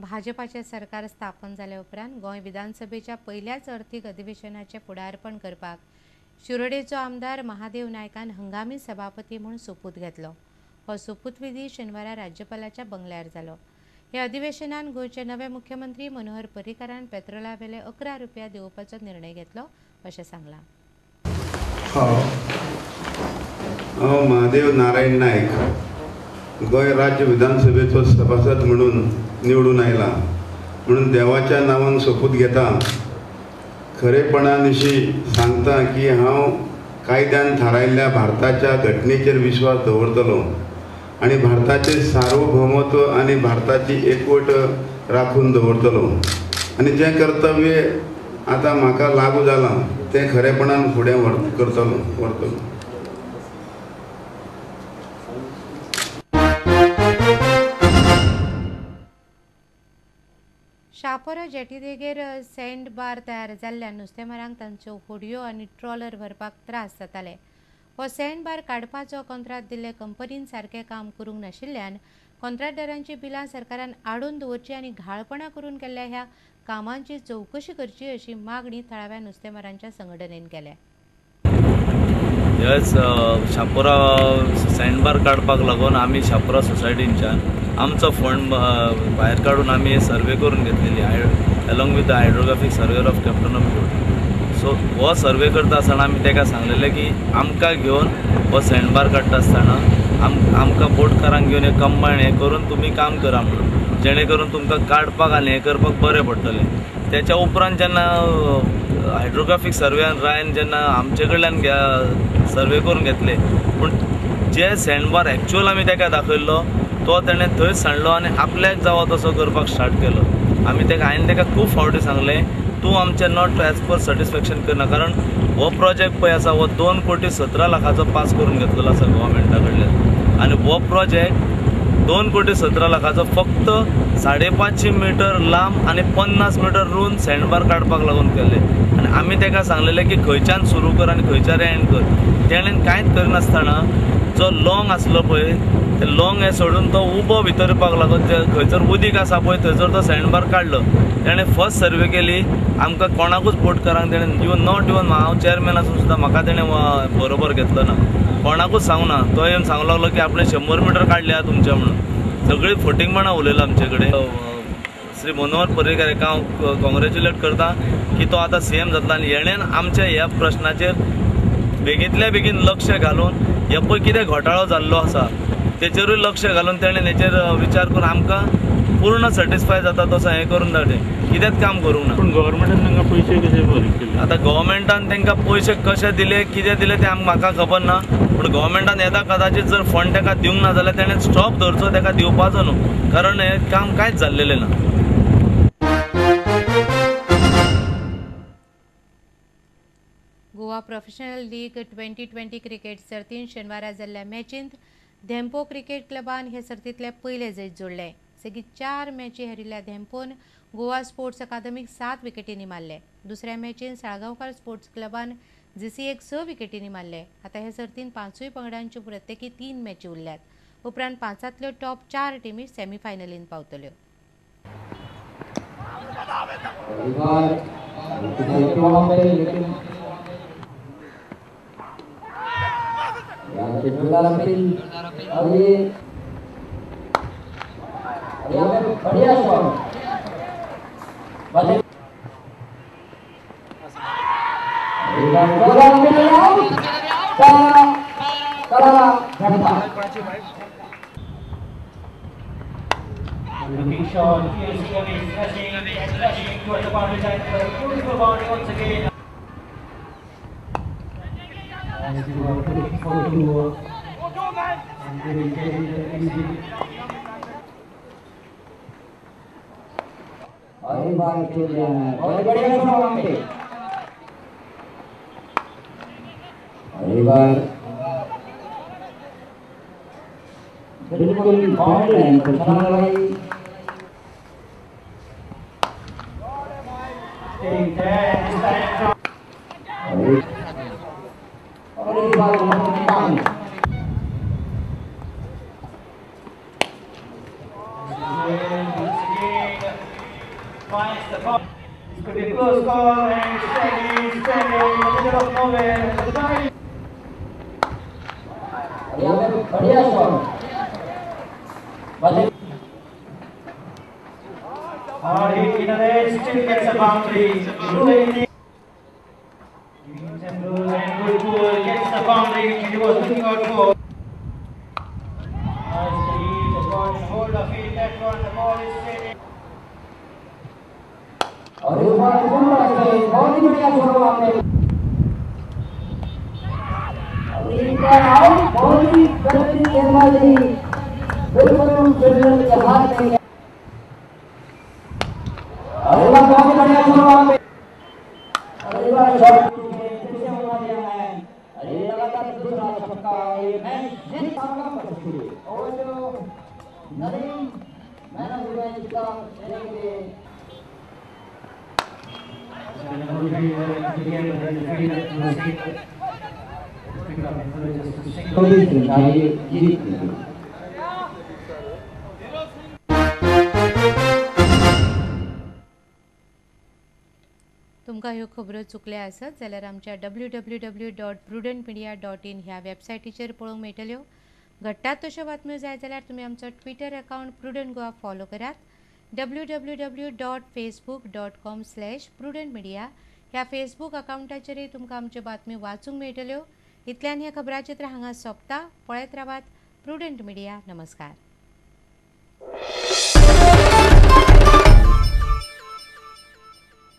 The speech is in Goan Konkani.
भाजपाचें सरकार स्थापन जाल्या उपरांत गोंय विधानसभेच्या पयल्याच अर्थीक अधिवेशनाचें फुडारपण करपाक शिरोडेचो आमदार महादेव नायकान हंगामी सभापती म्हूण सोपूत घेतलो. हो सोपूतविधी शेनवारा राज्यपालाच्या बंगल्यार जालो. ह्या अधिवेशनान गोंयचे नवे मुख्यमंत्री मनोहर पर्रीकारान पेट्रोला वेले 11 रुपया देंवोवपाचो निर्णय घेतलो अशें सांगलां. हांव महादेव नारायण नायक गोंय राज्य विधानसभेचो सभासद म्हणून निवडून आयला म्हणून देवाच्या नांवान सोपूत घेता. खरेपणानिशी सांगता की हांव कायद्यान थारायल्ल्या भारताच्या घटनेचेर विश्वास दवरतलो आनी भारताचें सार्वभौमत्व आनी भारताची एकवट राखून दवरतलो आनी जें कर्तव्य आतां म्हाका लागू जालां तें खरेपणान फुडें व्हरतलो. शापोरा जेटी देगेर सँड बार तयार जाल्ल्यान नुस्तेमारांक तांच्यो होडयो आनी ट्रॉलर भरपाक त्रास जाताले. हो सँड बार काडपाचो कंत्राट दिल्ले कंपनीन सारकें काम करूंक नाशिल्ल्यान कंत्राटदारांची बिलां सरकारान आडून दवरची आनी घाळपणां करून केल्ल्या ह्या कामांची चवकशी करची अशी मागणी थळाव्या नुस्तेमारांच्या संघटनेन केल्या. यस, शापोरा सँड बार काडपाक लागून आमी शापोरा सोसायटींच्यान आमचो फंड भायर काडून आमी सर्वे करून घेतलेली along with the hydrographic surveyor of captain of boat. So हो सर्वे करता आसतना आमी ताका सांगलेलें की आमकां घेवन हो सँड बार काडटा आसतना आमकां बोटकारांक घेवन हे कंबायन हें करून तुमी काम करा म्हणून, जेणे करून तुमकां काडपाक आनी हें करपाक बरें पडटलें. त्याच्या उपरांत जेन्ना हायड्रोग्राफीक सर्वेयान रायन जेन्ना आमचे कडल्यान सर्वे करून घेतले, पूण जे सँड बार एक्चुअल आमी ताका दाखयल्लो तो तेणें थंयच सांडलो आनी आपल्याक जावो तसो करपाक स्टार्ट केलो. आमी ताका हांवें ताका खूब फावटी सांगलें तूं आमचें not as per satisfaction करना, कारण हो प्रोजेक्ट पळय आसा हो 2,17,00,000 पास करून घेतलेलो आसा गव्हर्मेंटा कडल्यान आनी हो प्रोजेक्ट 2,17,00,000 फक्त 550 मिटर लांब आनी 50 मिटर रुंद सँडबार काडपाक लागून केल्ले. आनी आमी ताका सांगलेलें की खंयच्यान सुरू कर आनी खंयच्यान एंड कर. तेणें कांयच करनासतना जो लॉंग आसलो पळय ते लॉंग हें सोडून तो उबो भितर येवपाक लागलो. खंयसर उदीक आसा पळय थंयसर तो सँडबार काडलो. तेणें फर्स्ट सर्वे केली, आमकां कोणाकूच बोटकारांक तेणें इवन not even हांव चेअरमॅन आसून सुद्दां म्हाका तेणें बरोबर घेतलो ना, कोणाकूच सांगूं ना. तो येवन सांगूंक लागलो की आपणें 100 मिटर काडल्या तुमचें म्हणून. सगळीं फटींगपणां उलयला आमचे कडेन. श्री मनोहर पर्रीकार हाका हांव कॉंग्रेच्युलेट करता की तो आतां सीएम जातलो आनी हेणेन आमच्या ह्या प्रश्नाचेर बेगींतल्या बेगीन लक्ष घालून हे पळय कितें घोटाळो जाल्लो आसा तेचेरूय लक्ष घालून तेणें हेचेर विचार करून आमकां पूर्ण सॅटिस्फाय जाता तसो हें करून धाडलें. कितेंच काम करूंक ना. पूण गव्हर्मेंटान तांकां पयशे कशे फारीक केले? आतां गव्हर्मेंटान तांकां पयशे कशे दिले कितें दिले तें म्हाका खबर ना, पूण गव्हर्मेंटान येता कदाचित जर फंड ताका दिवंक ना जाल्यार तेणें स्टॉप धरचो, ताका दिवपाचो न्हू, कारण हें काम कांयच जाल्लेलें ना. गोवा प्रोफेशनल लीग 2020 क्रिकेट सर्तीन शेनवारा जाल्ल्या मॅचींत धेंपो क्रिकेट क्लबान हे सर्तींतलें पयलें जैत जोडलें. सेगीत 4 मॅची हरिल्ल्या धेंपोन गोवा स्पोर्ट्स अकादमीक 7 विकेटींनी मारले. दुसऱ्या मॅचीन साळगांवकार स्पोर्ट्स क्लबान जीसीएक 6 विकेटींनी मारले. आतां हे सर्तीन 5 पंगडांच्यो प्रत्येकी 3 मॅची उरल्यात. उपरांत 5तांतल्यो टॉप 4 टिमी सेमीफायनलीन पावतल्यो. बिल्कुल बाउंड्री लाइन पर छलांग लगाई। और इस bar It's going to be a close call and steady, steady in the middle of nowhere. The time. बढ़िया shot. Hard hit in the edge, still gets a boundary. Greens and blues and good pull, gets the boundary which he was looking out for. Nice lead, the ball hold of it, that one, the ball is steady. Aur is bar बहुत ही बढ़िया शॉट आपने। आउट, बहुत ही बेहतरीन गेंदबाजी, बिल्कुल फील्डर के हाथ में। और इस बार बहुत ही बढ़िया शॉट आपने। और इस बार शॉट फिर से मौका दिया है। और ये लगातार दूसरा छक्का और ये मैच जीत का पक्षी। और जो Nadeem man of the match का लेने के लिए तुमकां ह्यो खबरो चुकल्या आसत जाल्यार आमच्या www.prudentmedia.in ह्या वेबसायटीचेर पळोवंक मेळटल्यो. घडटात तश्यो बातम्यो जाय जाल्यार तुमी आमचो Twitter account Prudent Goa follow करात. www.facebook.com/prudentmedia ह्या फेसबूक अकावंटाचेरय तुमकां आमच्यो बातम्यो वाचूंक मेळटल्यो. इतल्यान हें खबराचित्र हांगा सोंपता. पळयत रावात प्रुडंट मिडिया. नमस्कार.